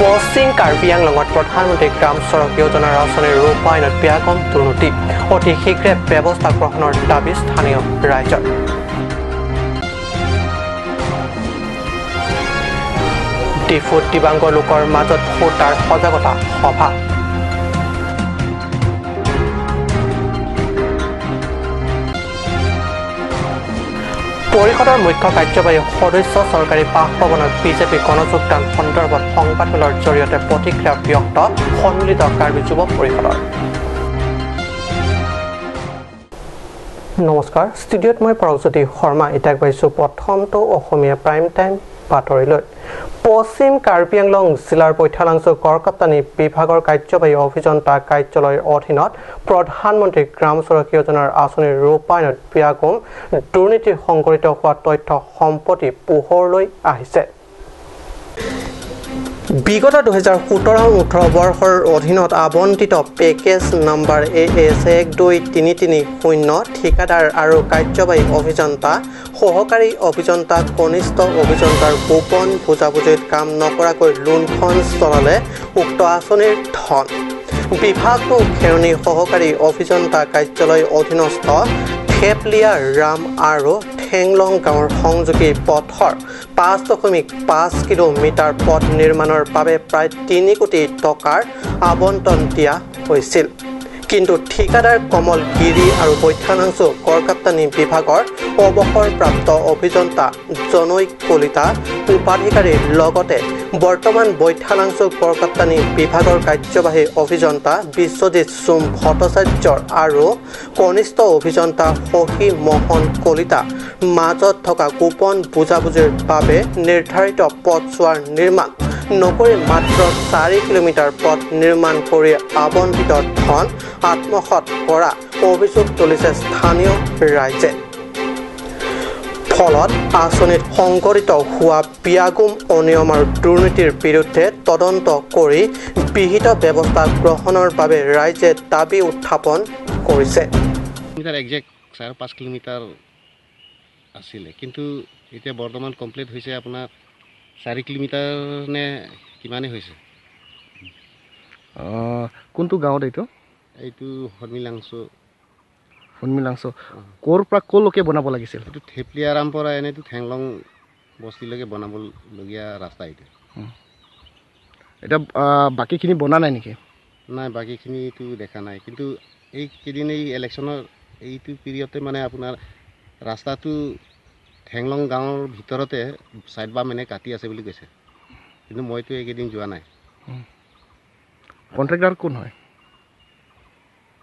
পশ্চিম কাৰ্বি আংলঙত প্ৰধানমন্ত্ৰী গ্ৰাম চড়ক যোজনাৰ আঁচনিৰ ৰূপায়ণত ব্যাপক দুৰ্নীতি, অতি শীঘ্ৰে ব্যৱস্থা গ্ৰহণৰ দাবী স্থানীয় ৰাইজৰ। ডিফুত দিব্যাংগ লোকৰ মাজত ভোটাৰ সজাগতা সভা। পৰিষদৰ মুখ্য কাৰ্যবাহী সদস্য চৰকাৰী বাসভৱনত বিজেপি গণযোগদান সন্দৰ্ভত সংবাদমেলৰ জৰিয়তে প্ৰতিক্ৰিয়া ব্যক্ত সন্মিলিত কাৰ্বি যুৱ পৰিষদৰ। নমস্কাৰ, ষ্টুডিঅ'ত মই পৰগজ্যোতি শৰ্মা। এতিয়া আগবাঢ়িছোঁ প্ৰথমটো অসমীয়া প্ৰাইম টাইম বাতৰিলৈ। পশ্চিম কাৰ্বি আংলং জিলাৰ বৈঠালাংছু গড়কাপ্তানি বিভাগৰ কাৰ্যবাহী অভিযন্তা কাৰ্যালয়ৰ অধীনত প্ৰধানমন্ত্ৰী গ্ৰাম চড়ক যোজনাৰ আঁচনিৰ ৰূপায়ণত ব্যাপক দুৰ্নীতি সংঘটিত হোৱা তথ্য সম্প্ৰতি পোহৰলৈ আহিছে। বিগত 2017-18 বৰ্ষৰ অধীনত আবণ্টিত পেকেজ নম্বৰ AS 12330 ঠিকাদাৰ আৰু কাৰ্যবাহী অভিযন্তা, সহকাৰী অভিযন্তা, কনিষ্ঠ অভিযন্তাৰ গোপন বুজাবুজিত কাম নকৰাকৈ লুণ্ঠন চলালে উক্ত আঁচনিৰ ধন। বিভাগটো খেৰণি সহকাৰী অভিযন্তা কাৰ্যালয় অধীনস্থ থেপলিয়া ৰাম আৰু ঠেংলং গাঁৱৰ সংযোগী পথৰ 5.5 কিলোমিটাৰ পথ নিৰ্মাণৰ বাবে প্ৰায় 3 কোটি টকাৰ আবণ্টন দিয়া হৈছিল। কিন্তু ঠিকাদাৰ কমল গিৰি আৰু বৈঠালাংছু গড়কাপ্তানি বিভাগৰ অৱসৰপ্ৰাপ্ত অভিযন্তা জনৈক কলিতা উপাধিকাৰীৰ লগতে বৰ্তমান বৈঠালাংছু গড়কাপ্তানি বিভাগৰ কাৰ্যবাহী অভিযন্তা বিশ্বজিৎ সোম ভট্টাচাৰ্যৰ আৰু কনিষ্ঠ অভিযন্তা শশী মোহন কলিতা মাজত থকা গোপন বুজাবুজিৰ বাবে নিৰ্ধাৰিত পথছোৱাৰ নিৰ্মাণ নকৰি মাত্ৰ 4 কিলোমিটাৰ পথ নিৰ্মাণ কৰি আবণ্টিত ধন আত্মসাৎ কৰা অভিযোগ তুলিছে স্থানীয় ৰাইজে। ফলত আঁচনিত সংঘটিত হোৱা বিয়াগোম অনিয়ম আৰু দুৰ্নীতিৰ বিৰুদ্ধে তদন্ত কৰি বিহিত ব্যৱস্থা গ্ৰহণৰ বাবে ৰাইজে দাবী উত্থাপন কৰিছে। একজেক্ট 4.5 কিলোমিটাৰ আছিলে, কিন্তু এতিয়া বৰ্তমান কমপ্লিট হৈছে আপোনাৰ 4 কিলোমিটাৰ নে কিমানেই হৈছে। কোনটো গাঁৱত এইটো? এইটো সন্মিলাংছু। সন্মিলাংছু ক'ৰ পৰা ক'লৈকে বনাব লাগিছিল? এইটো থেপলিয়াৰাম পৰা এনেইতো ঠেংলং বস্তিলৈকে বনাবলগীয়া ৰাস্তা এইটো। এতিয়া বাকীখিনি বনা নাই নেকি? নাই, বাকীখিনিতো দেখা নাই। কিন্তু এইকেইদিন এই ইলেকশ্যনৰ এইটো পিৰিয়ডতে মানে আপোনাৰ ৰাস্তাটো ঠেংলং গাঁৱৰ ভিতৰতে ছাইড বাম এনে কাটি আছে বুলি কৈছে, কিন্তু মইতো এইকেইদিন যোৱা নাই। কণ্ট্ৰেক্টাৰ কোন হয়?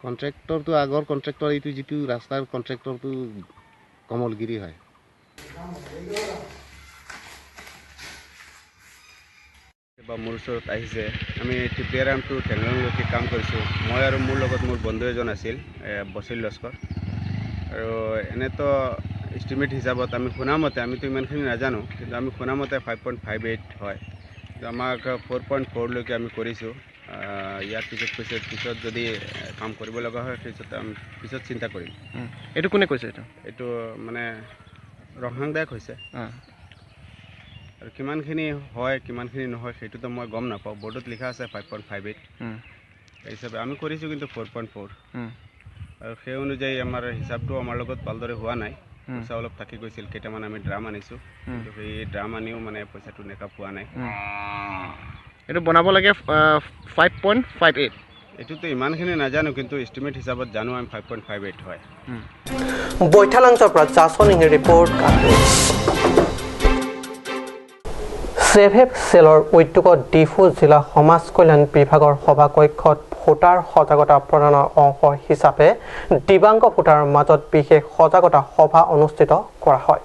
কণ্ট্ৰেক্টৰটো আগৰ কণ্ট্ৰেক্টৰ, এইটো যিটো ৰাস্তাৰ কণ্ট্ৰেক্টৰটো কমলগিৰি হয়। বা মোৰ ওচৰত আহিছে, আমি টিপিয়াৰাম টু ঠেংলংলৈকে কাম কৰিছোঁ। মই আৰু মোৰ লগত মোৰ বন্ধু এজন আছিল, বচিল লস্কৰ। আৰু এনেতো এষ্টিমেট হিচাপত আমি শুনামতে, আমিতো ইমানখিনি নাজানো, কিন্তু আমি শুনামতে 5.58 হয়, কিন্তু আমাক 4.4লৈকে আমি কৰিছোঁ। ইয়াৰ পিছত কৈছে পিছত যদি কাম কৰিব লগা হয় পিছত আমি পিছত চিন্তা কৰিম। এইটো কোনে কৈছে? এইটো মানে ৰংহাং দাই কৈছে। আৰু কিমানখিনি হয় কিমানখিনি নহয় সেইটোতো মই গম নাপাওঁ। বৰ্ডত লিখা আছে 5.58, সেই হিচাপে আমি কৰিছোঁ কিন্তু 4.4। আৰু সেই অনুযায়ী আমাৰ হিচাপটো আমাৰ লগত ভালদৰে হোৱা নাই, পইচা অলপ থাকি গৈছিল। কেইটামান আমি ড্ৰাম আনিছোঁ, কিন্তু সেই ড্ৰাম আনিও মানে পইচাটো মেকআপ হোৱা নাই। এইটো বনাব লাগে 5.58। এইটোতো ইমানখিনি নাজানো, কিন্তু এষ্টিমেট হিচাপত জানো আমি 5.58 হয়। বৈঠালাংছৰ পৰা জাছনিং ৰিপৰ্ট। ছেভেপ চেলৰ উদ্যোগত ডিফু জিলা সমাজ কল্যাণ বিভাগৰ সভাকক্ষত ভোটাৰ সজাগতা প্ৰদানৰ অংশ হিচাপে দিব্যাংগ ভোটাৰৰ মাজত বিশেষ সজাগতা সভা অনুষ্ঠিত কৰা হয়।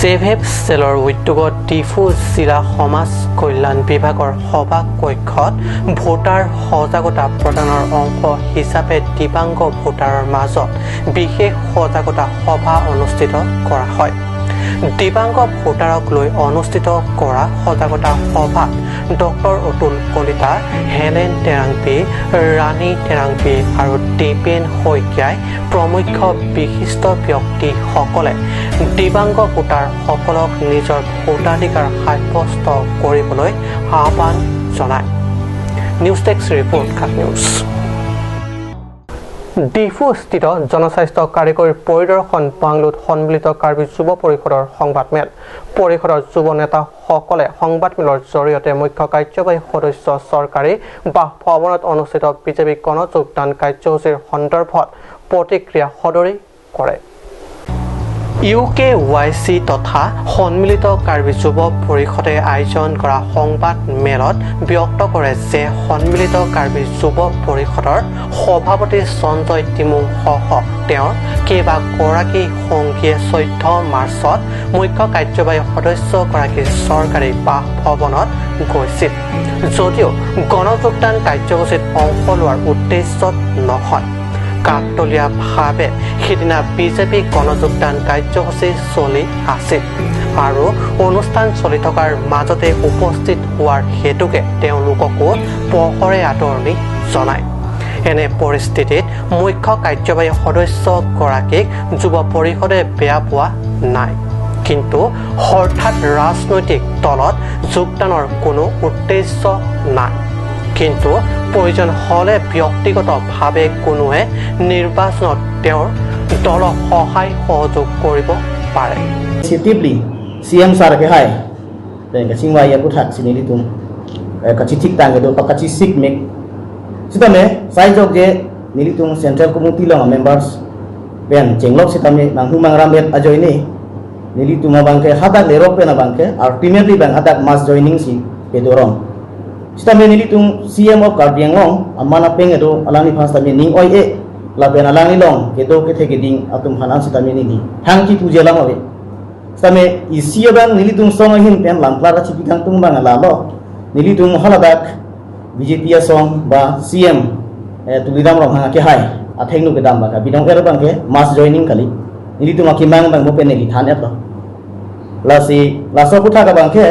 ছেভেপ চেলৰ উদ্যোগত ডিফু জিলা সমাজ কল্যাণ বিভাগৰ সভাকক্ষত ভোটাৰ সজাগতা প্ৰদানৰ অংশ হিচাপে দিব্যাংগ ভোটাৰৰ মাজত বিশেষ সজাগতা সভা অনুষ্ঠিত কৰা হয়। দিব্যাংগ ভোটাৰক লৈ অনুষ্ঠিত কৰা সজাগতা সভাত ডক্টৰ অতুল কলিতা, হেলেন টেৰাংপি, ৰাণী টেৰাংপি আৰু দীপেন শইকীয়াই প্ৰমুখ্য বিশিষ্ট ব্যক্তিসকলে দিব্যাংগ ভোটাৰসকলক নিজৰ ভোটাধিকাৰ সাব্যস্ত কৰিবলৈ আহ্বান জনায়। News desk report, Kath news. ডিফুস্থিত জনস্বাস্থ্য কাৰিকৰী পৰিদৰ্শন বাংলোত সন্মিলিত কাৰ্বি যুৱ পৰিষদৰ সংবাদমেল। পৰিষদৰ যুৱ নেতাসকলে সংবাদমেলৰ জৰিয়তে মুখ্য কাৰ্যবাহী সদস্য চৰকাৰী বাসভৱনত অনুষ্ঠিত বিজেপি গণযোগদান কাৰ্যসূচীৰ সন্দৰ্ভত প্ৰতিক্ৰিয়া সদৰি কৰে। ইউ কে ৱাই চি তথা সন্মিলিত কাৰ্বি যুৱ পৰিষদে আয়োজন কৰা সংবাদ মেলত ব্যক্ত কৰে যে সন্মিলিত কাৰ্বি যুৱ পৰিষদৰ সভাপতি সঞ্জয় তিমুংসহ তেওঁৰ কেইবাগৰাকী সংগীয়ে 14 মাৰ্চত মুখ্য কাৰ্যবাহী সদস্যগৰাকীৰ চৰকাৰী বাসভৱনত গৈছিল যদিও গণযোগদান কাৰ্যসূচীত অংশ লোৱাৰ উদ্দেশ্যত নহয়। কাকতলীয়াভাৱে সিদিনা বিজেপি গণযোগদান কাৰ্যসূচী চলি আছিল আৰু অনুষ্ঠান চলি থকাৰ মাজতে উপস্থিত হোৱাৰ হেতুকে তেওঁলোককো পহৰে আদৰণি জনায়। এনে পৰিস্থিতিত মুখ্য কাৰ্যবাহী সদস্যগৰাকীক যুৱ পৰিষদে বেয়া পোৱা নাই, কিন্তু হঠাৎ ৰাজনৈতিক দলত যোগদানৰ কোনো উদ্দেশ্য নাই। কিন্তু প্ৰয়োজন হ'লে ব্যক্তিগতভাৱে কোনোৱে নিৰ্বাচনত তেওঁৰ দলক সহায় সহযোগ কৰিব পাৰে। Sensitively CM sar ke hai dan ka singwa ya puthak sinili tum ka chi thik tang do pa ka chi sik mek sitame sai jok je nili tum central committee long members ben chenglok sitame nang humang ramet ajoy ni nili tum bang ke hadak le rok pena bang ke ultimately bang hadak mass joining si ke dorong sitame nili tum CM of Karbi Anglong amana peng edo alani phas tame ning oi e la ben alani long ke do ke theke ding atum hanan sitame ni thang ki puje lam ave sitame isi bang nili tum song hin pen lampla ra chipi kang tum bang la lo nili tum haladak BJP song ba CM tulidam rong hanga ke hai atheng nu ke dam ba ka bidong er bang ke mass joining kali nili tum akimang bang mo pen ni than et lo la si la so putha ka bang ke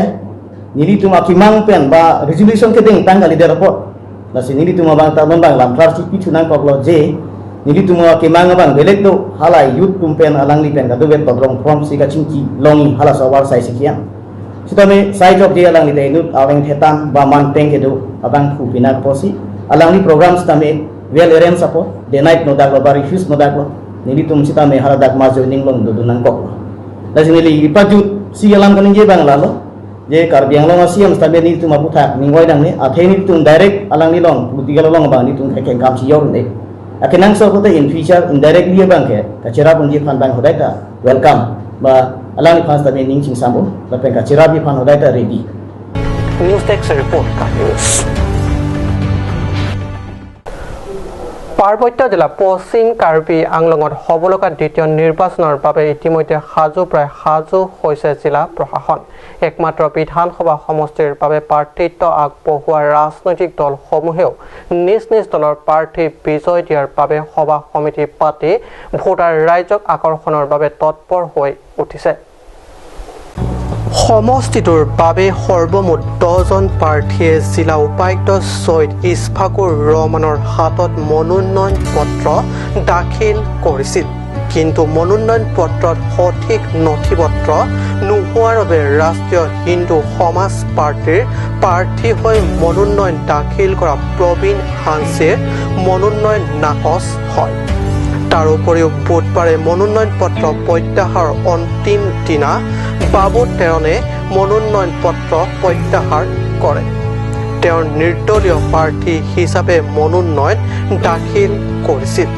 nili tum akimang pen ba resolution ke ding tang kali der report la si nili tum bang ta bang lampla chi pichu nang kok lo je nili tum akimang bang belek do hala youth tum pen alang li pen ka do bet todrong from si ka chingki longi hala so war sai sikia sitame sai job je alang li te nut aweng thetan ba man peng ke do abang khu pina posi alang li program sitame well arranged support day night no dak lo ba refuse no dak lo nili tum sitame hala dak ma joining long do nang kok la si nili paju si alang kaning je bang la lo je Karbi Anglong CM sitame nili tum aputha ningoi dang ni athe nili tum direct alang ni long political long ba ni tum kheng kam si yor ne akenang so kote in future indirectly bang ke kachira punji phan bang hodai ta welcome ba alang ni phas ta ning ching sambo la pen kachira bi phan hodai ta ready. News desk report, news. পাৰ্বত্য জিলা পশ্চিম কাৰ্বি আংলঙত হ'ব লগা দ্বিতীয় নিৰ্বাচনৰ বাবে ইতিমধ্যে সাজু প্ৰায় সাজু হৈছে জিলা প্ৰশাসন। একমাত্ৰ বিধানসভা সমষ্টিৰ বাবে প্ৰাৰ্থিত্ব আগবঢ়োৱা ৰাজনৈতিক দলসমূহেও নিজ নিজ দলৰ প্ৰাৰ্থী বিজয় দিয়াৰ বাবে সভা সমিতি পাতি ভোটাৰ ৰাইজক আকৰ্ষণৰ বাবে তৎপৰ হৈ উঠিছে। সমষ্টিটোৰ বাবে সৰ্বমুঠ 10জন প্ৰাৰ্থীয়ে জিলা উপায়ুক্ত ছৈয়দ ইছফাকুৰ ৰহমানৰ হাতত মনোনয়ন পত্ৰ দাখিল কৰিছিল, কিন্তু মনোনয়ন পত্ৰত সঠিক নথি পত্ৰ নোহোৱাৰ বাবে ৰাষ্ট্ৰীয় হিন্দু সমাজ পাৰ্টীৰ প্ৰাৰ্থী হৈ মনোনয়ন দাখিল কৰা প্ৰবীণ হাঞ্চিৰ মনোনয়ন নাকচ হয়। তাৰোপৰিও বুধবাৰে মনোনয়ন পত্ৰ প্ৰত্যাহাৰৰ অন্তিম দিনা বাবু টেৰণে মনোনয়ন পত্ৰ প্ৰত্যাহাৰ কৰে। তেওঁৰ নিৰ্দলীয় প্ৰাৰ্থী হিচাপে মনোনয়ন দাখিল কৰিছিল।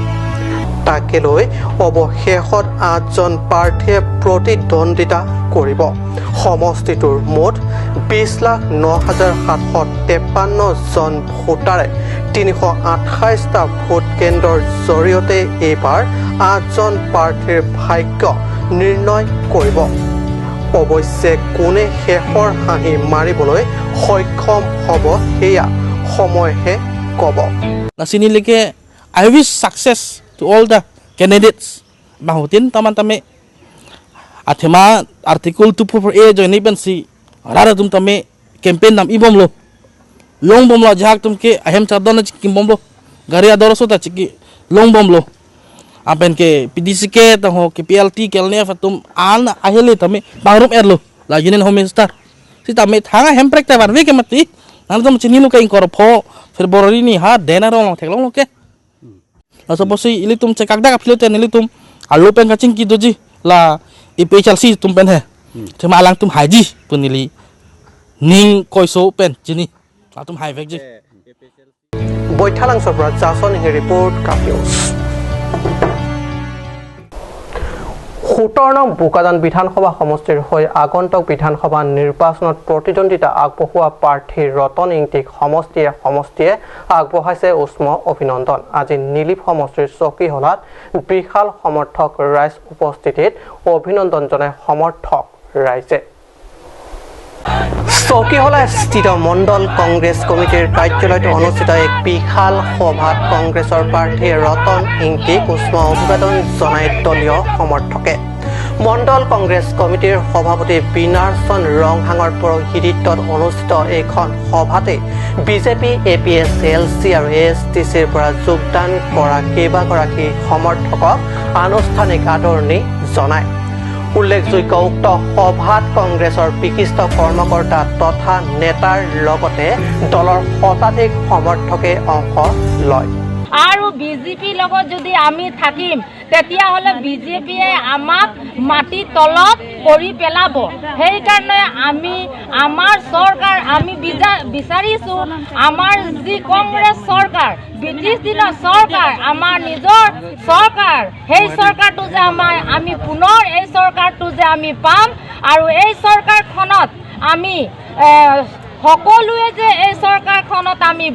তাকে লৈ অৱশেষত 8জন প্ৰাৰ্থীয়ে প্ৰতিদ্বন্দ্বিতা কৰিব। সমষ্টিটোৰ মুঠ 20,09,753 জন ভোটাৰে 328টা ভোট কেন্দ্ৰৰ জৰিয়তে এইবাৰ 8জন প্ৰাৰ্থীৰ ভাগ্য নিৰ্ণয় কৰিব। অৱশ্যে কোনে শেষৰ হাঁহি মাৰিবলৈ সক্ষম হ'ব সেয়া সময়হে ক'ব। Nasinilike I wish success to all the candidates. Mahutin taman tame Athema article 244 A join pen si rara tum tame campaign nam ibom lo long bom lo jahak tum ke ahem chadon na kim bom lo gari adoro sota chiki long bom lo apen ke PDC ke ta ho ke PLT ke lne fa tum an ahele tame bangrum er lo la union home minister si tame thanga hem prek ta ban we ke mati nan tum chini lo ke ingkor pho February ni ha dena rong thek long lo ke la suppose ili tum che kakda ka philote nili tum alu pen ka ching ki doji la IPHLC tum pen he thema alang tum haji punili ning koiso pen chini la tum hai vek ji বৈঠালাংছৰ পৰা জাছন report কাফিউজ। 17 নং বোকাজান বিধানসভা সমষ্টিৰ হৈ আগন্তুক বিধানসভা নিৰ্বাচনত প্ৰতিদ্বন্দ্বিতা আগবঢ়োৱা প্ৰাৰ্থী ৰতন ইংতিক সমষ্টিয়ে সমষ্টিয়ে আগবঢ়াইছে উষ্ম অভিনন্দন। আজি নীলিপ সমষ্টিৰ চকীহলাত বিশাল সমৰ্থক ৰাইজ উপস্থিতিত অভিনন্দন জনাই সমৰ্থক ৰাইজে। চকীহলা স্থিত মণ্ডল কংগ্ৰেছ কমিটিৰ কাৰ্যালয়ত অনুষ্ঠিত এক বিশাল সভাত কংগ্ৰেছৰ প্ৰাৰ্থী ৰতন ইংতিক উষ্ম অভিবাদন জনাই দলীয় সমৰ্থকে। মণ্ডল কংগ্ৰেছ কমিটিৰ সভাপতি বিনাৰচন ৰংহাঙৰ পৌৰোহিত্যত অনুষ্ঠিত এইখন সভাতে BJP, A P S L C আৰু এ এছ টি চিৰ পৰা যোগদান কৰা কেইবাগৰাকী সমৰ্থকক আনুষ্ঠানিক আদৰণি জনায়। উল্লেখযোগ্য উক্ত সভাত কংগ্ৰেছৰ বিশিষ্ট কৰ্মকৰ্তা তথা নেতাৰ লগতে দলৰ শতাধিক সমৰ্থকে অংশ লয়। আৰু বিজেপিৰ লগত যদি আমি থাকিম তেতিয়াহ'লে বিজেপিয়ে আমাক মাটি তলত কৰি পেলাব। সেইকাৰণে আমি আমাৰ চৰকাৰ আমি বিচাৰিছোঁ, আমাৰ যি কংগ্ৰেছ চৰকাৰ, ব্ৰিটিছ দিনৰ চৰকাৰ, আমাৰ নিজৰ চৰকাৰ, সেই চৰকাৰটো যে আমাৰ আমি পুনৰ এই চৰকাৰটো যে আমি পাম আৰু এই চৰকাৰখনত আমি সকলোৱে যে এই চৰকাৰখনত আমি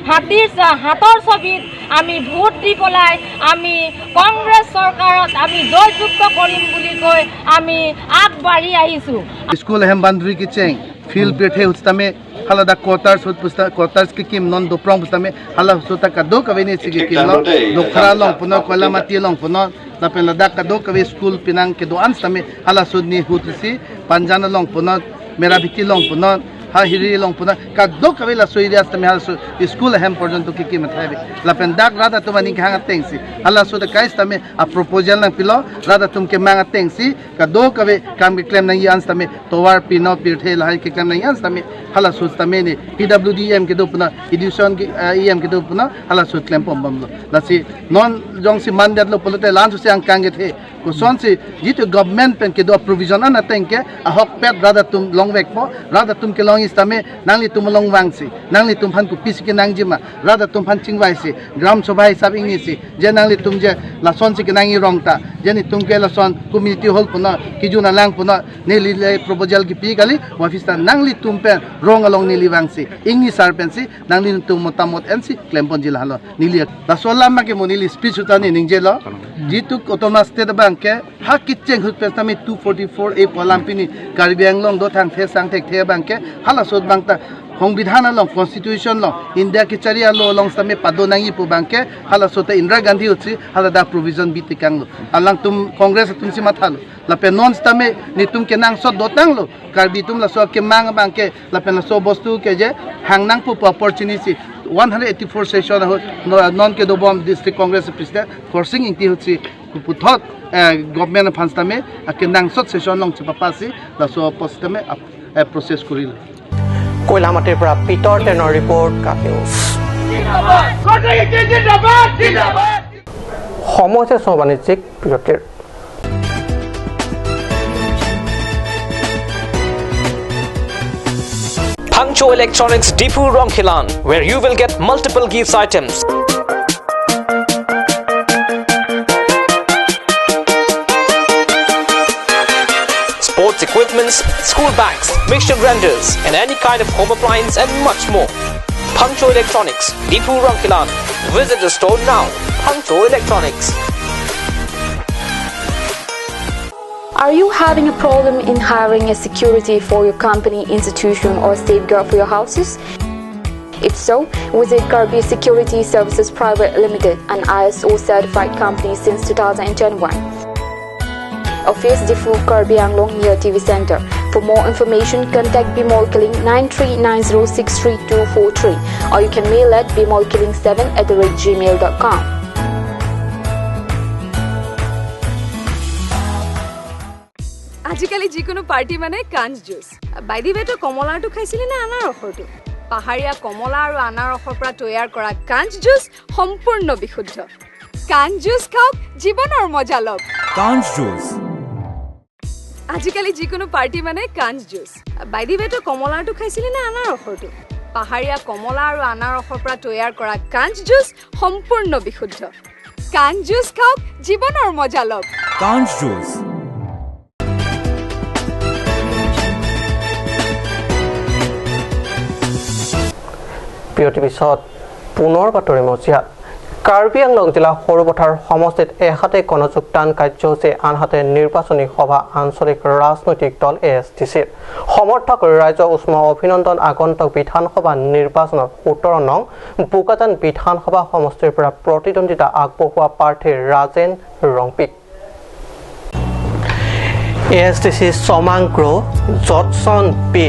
হাতীৰ হাতৰ ছবিত আমি ভোট দি পেলাই আমি কংগ্ৰেছ চৰকাৰত আমি জয়যুক্ত কৰিম বুলি কৈ আমি আগবাঢ়ি আহিছোঁ। স্কুল হেম বান্ধৱী কি চেং ফিল পেঠে উস্তামে হালাদা কোয়ার্টার্স পুস্তা কোয়ার্টার্স কি কিম নন দোপ্রং পুস্তামে হালা সুতা কাদো কবে নি সিগে কিম নন দোখরা লং পুন কয়লা মাটি লং পুন লাপেন লাদা কাদো কবে স্কুল পিনাং কে দো আনস্তামে হালা সুদনি হুতসি পাঞ্জানা লং পুন মেরা ভিতি লং পুন হা হিরি লং পুন কাদো কবে লা সুইরি আস্তামে হালা স্কুল হেম পর্যন্ত কি কি মাথাবে লাপেন দাক রাধা তোমানি ঘাঙা টেংসি হালা সুদা কাইস্তামে আ প্রপোজাল নাং পিলো রাধা তুমকে মাঙা টেংসি কাদো কবে কাম के क्लेम नहीं आंसता में तोवार पिनो पिरथे लहाई के क्लेम नहीं आंसता में हाला सोचता में ने पीडब्ल्यूडीएम के दो पुना एजुकेशन के ईएम के दो पुना हाला सोच क्लेम पम बम लो लसी नॉन जोंग सी मान देत लो पोलते लांस से अंग कांगे थे कुसन से जितु गवर्नमेंट पेन के दो प्रोविजन ना तेंके अहक पेट राधा तुम लॉन्ग वेक पो राधा तुम के लॉन्ग इस्ता में नांगली तुम लॉन्ग वांग सी नांगली तुम फन को पिस के नांग जिमा राधा तुम फन चिंगवाई सी ग्राम सभा हिसाब इंगी सी जे नांगली तुम जे लसन सी के नांगी रोंगता जेनी तुम के लसन कम्युनिटी हॉल पुना किजुना लांग पुना नेली ले प्रपोजल की पी गाली वाफिस्ता नांगली तुम पे रोंग along Nili वांगसी इंगनी सारपेंसी नांगली तुम मोतामत एनसी क्लेम्पन जिला हलो नीली लसोला मा के मोनीली स्पीच उतानी निंगजे लो जितु ऑटोनॉमस स्टेट बैंक के हा किचेंग हुत पे तमे 244 ए पलामपिनी कार्बी आंगलोंग दो थांग थे sang thek the bank के हाला सोद बैंक ता संविधान long constitution long India के चरिया लो लॉन्ग समे पादो नांगी पु बैंक के हाला सोते इंदिरा गांधी उछि हाला दा प्रोविजन बि तिकांग लो alang tum Congress tum si mathalo lape non stame ni tum ke nang so dotang lo karbi tum la so ke mang bang ke lape la so bostu ke je hangnang pu opportunity 184 session non ke dobom district Congress president forcing inti huchi puthot government funds tame ke nang so session long chapa si la so postame process koril। কয়লামাটিৰ পৰা পিটৰ টেনৰ report কাফিউজ। সময় হৈছে বাণিজ্যিক বিৰতিৰ। Pangcho Electronics Dipu Rongkhilan, where you will get multiple gifts items. Sports equipments, school bags, mixture grinders, and any kind of home appliance and much more. Pangcho Electronics, Dipu Rongkhilan. Visit the store now. Pangcho Electronics. Are you having a problem in hiring a security for your company, institution or safeguard for your houses? If so, visit Karbi Security Services Private Limited, an ISO certified company since 2021. Office Diphu Karbi Anglong near TV Center. For more information, contact Bimol Killing 9390632243 or you can mail at bimolkilling7@gmail.com. আজিকালি যিকোনো party মানে কাঞ্চ juice. By the ৱে, তই কমলাৰটো খাইছিলি নে আনাৰসৰটো? পাহাৰীয়া কমলা আৰু আনাৰসৰ পৰা তৈয়াৰ কৰা কাঞ্চ জুচ সম্পূৰ্ণ বিশুদ্ধ। কাঞ্চ জুচ খাওক, জীৱনৰ মজা লওক। কাঞ্চ জুচ। আজিকালি যিকোনো পাৰ্টি মানে কাঞ্চ জুচ। বাই the ৱে, তই কমলাৰটো খাইছিলি নে আনাৰসৰটো? পাহাৰীয়া কমলা আৰু আনাৰসৰ পৰা তৈয়াৰ কৰা কাঞ্চ জুচ সম্পূৰ্ণ বিশুদ্ধ। কাঞ্চ জুচ খাওক, জীৱনৰ মজা লওক। কাঞ্চ জুচ। বিৰতিৰ পিছত পুনৰ বাতৰি মজিয়াত। কাৰ্বি আংলং জিলা সৰুপথাৰ সমষ্টিত এহাতে গণযোগদান কাৰ্যসূচী, আনহাতে নিৰ্বাচনী সভা আঞ্চলিক ৰাজনৈতিক দল এ এছ টি চিৰ সমৰ্থক ৰাইজৰ উষ্ম অভিনন্দন। আগন্তুক বিধানসভা নিৰ্বাচনত 17 নং বোকাজান বিধানসভা সমষ্টিৰ পৰা প্ৰতিদ্বন্দ্বিতা আগবঢ়োৱা প্ৰাৰ্থী Rajen Rongpi. A S T C ছমাংক্ৰ জটছন পি,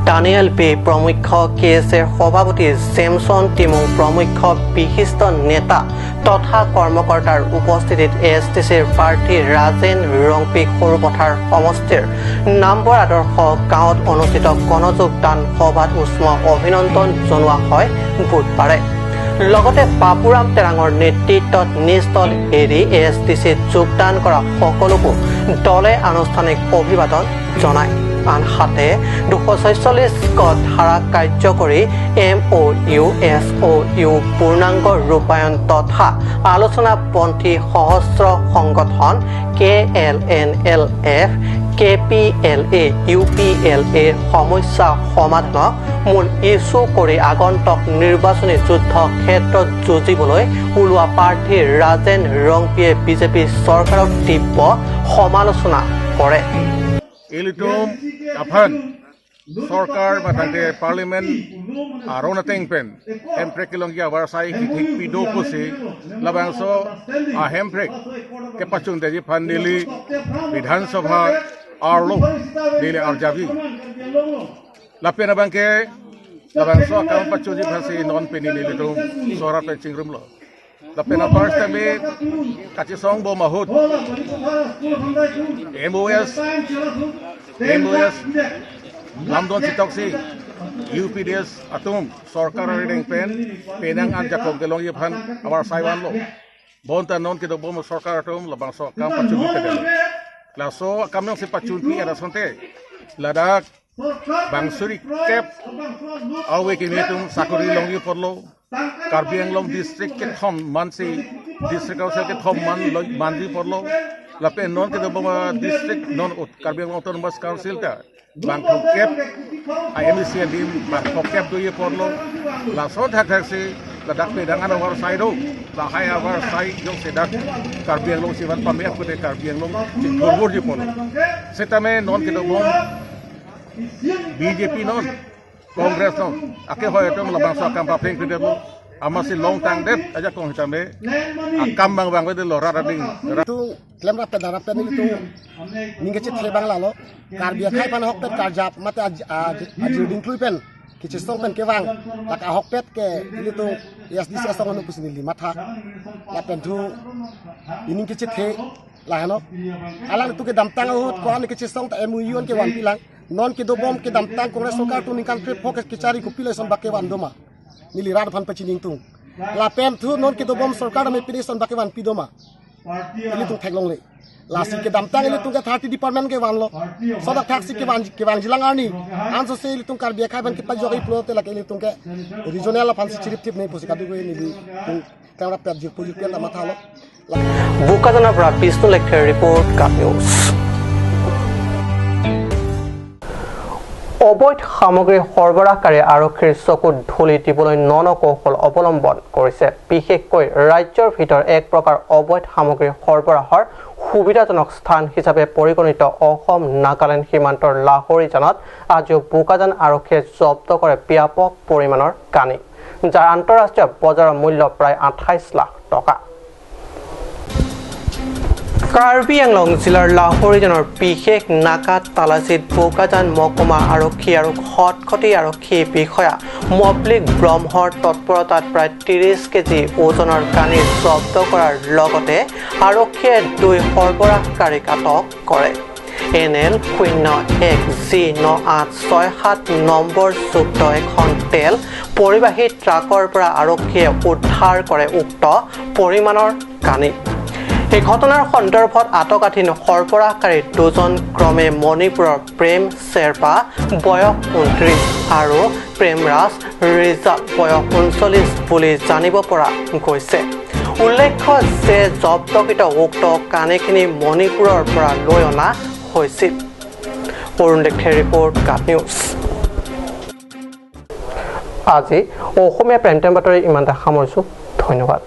ডানিয়েল পি প্ৰমুখ্য কে এছ এৰ সভাপতি জেমছন টিমুং প্ৰমুখ্য বিশিষ্ট নেতা তথা কৰ্মকৰ্তাৰ উপস্থিতিত এ এছ টি চিৰ প্ৰাৰ্থী ৰাজেন ৰংপিক সৰুপথাৰ সমষ্টিৰ নামবৰ আদৰ্শ গাঁৱত অনুষ্ঠিত গণযোগদান সভাত উষ্ম অভিনন্দন জনোৱা হয় বুধবাৰে। লগতে বাপুৰাম তেৰাঙৰ নেতৃত্বত নিজ দল এৰি এ এছ টি চিত যোগদান কৰা সকলোকো দলে আনুষ্ঠানিক অভিবাদন জনায়। আনহাতে 246 ধাৰা কাৰ্যকৰী M O U S O U পূৰ্ণাংগ ৰূপায়ণ তথা আলোচনাপন্থী সশস্ত্ৰ সংগঠন K L N L F, K P L A, U P L এৰ সমস্যা সমাধানক মূল ইছ্যু কৰি আগন্তুক নিৰ্বাচনী যুদ্ধ ক্ষেত্ৰত যুঁজিবলৈ ওলোৱা প্ৰাৰ্থী ৰাজেন ৰংপিয়ে বিজেপি চৰকাৰক তীব্ৰ সমালোচনা কৰে। Ilitum apan sarkar matangte parliament arona tengpen hemprek kilong ya warsai hik pido pusi labangso a hemprek ke pachung deji phandili vidhan sabha arlo dile arjabi lapena bangke labangso kam pachung ji phasi non peni nilitum sora penching rumlo lapena first time kachi song bo mahut MOS Lamdon Sitoksi UPDS atum sarkar redeng pen penang an jakong kelong yephan awar saiwan lo bonta non ke bom sarkar atum labang so kam pachun ke la so kamyong se pachun pi ada sonte Ladakh Bangsuri kep awe ke metum sakuri long yu porlo Karbi Anglong district ke thom mansi district council ke thom man mandi porlo lape non ke bom district non Karbi Anglong autonomous council ka Bangkok kep IMC and Bangkok kep do ye porlo la so thak thak se Ladakh pe dangan awar side do la hai awar side jong se dak Karbi Anglong sivan pamia ko de Karbi Anglong chi gorbor ji porlo setame non ke bom BJP non Congress non ake hoy atom la bangsa kam pa peng de amasi long tang det aja kong hitame akam bang bang de lora rading tu klem rap darap ni tu ninge che the bangla lo karbia khai pan hok pet karjap mate ajuding klui pen kiche song pen ke wang lak hok pet ke ili tu SDC song nu pusini li matha la pen thu ining kiche the la hano alang tu ke damtang hot ko an kiche song ta MUN ke wan pilang non ke do bom ke damtang Congress sarkar tu ningkan trip focus kichari ko pilai son bakke wan doma nili rat phan pachining tung la pen thu non ke do bom sarkar me pilai son bakke wan pidoma ili tung thaklong le la si ke damtang ili tung ke 30 department ke wan lo sodak thak si ke wan jilang arni an so se ili tung kar bia khai ban ke pa jogi plo te la ke ili tung ke regional phan si chirip tip nei posi kadu ko nili tung kamra pet jik puji pen da matha lo বোকাজানৰ পৰা Bishnu লেখেৰ report, cup news. অবৈধ সামগ্ৰী সৰবৰাহকাৰী আৰক্ষীৰ চকুত ধূলি দিবলৈ ন ন কৌশল অৱলম্বন কৰিছে। বিশেষকৈ ৰাজ্যৰ ভিতৰত এক প্ৰকাৰ অবৈধ সামগ্ৰী সৰবৰাহৰ সুবিধাজনক স্থান হিচাপে পৰিগণিত অসম নাগালেণ্ড সীমান্তৰ লাহৰীজানত আজিও বোকাজান আৰক্ষীয়ে জব্দ কৰে ব্যাপক পৰিমাণৰ কানি, যাৰ আন্তঃৰাষ্ট্ৰীয় বজাৰৰ মূল্য প্ৰায় 28 লাখ টকা। কাৰ্বি আংলং জিলাৰ লাহৰীজানৰ বিশেষ নাকাত তালাচীত বোকাজান মহকুমা আৰক্ষী আৰু খটখটি আৰক্ষী বিষয়া মবলিক ব্ৰহ্মৰ তৎপৰতাত প্ৰায় 30 কেজি ওজনৰ কানি জব্দ কৰাৰ লগতে আৰক্ষীয়ে দুই সৰবৰাহকাৰীক আটক কৰে। NL 01 G 9867 number যুক্ত এখন তেল পৰিবাহী ট্ৰাকৰ পৰা আৰক্ষীয়ে উদ্ধাৰ কৰে উক্ত পৰিমাণৰ কানি। এই ঘটনাৰ সন্দৰ্ভত আটকাধীন সৰবৰাহকাৰী দুজন ক্ৰমে মণিপুৰৰ প্ৰেম শ্বেৰপা বয়স 29 আৰু প্ৰেমৰাজ ৰিজাল বয়স 39 বুলি জানিব পৰা গৈছে। উল্লেখ্য যে জব্দকৃত উক্ত কানিখিনি মণিপুৰৰ পৰা লৈ অনা হৈছিল। অৰুণ দেক্ষেৰ ৰিপৰ্ট, কাট নিউজ। আজি অসমীয়া প্ৰাইম টাইম বাতৰি ইমানতে সামৰিছোঁ। ধন্যবাদ।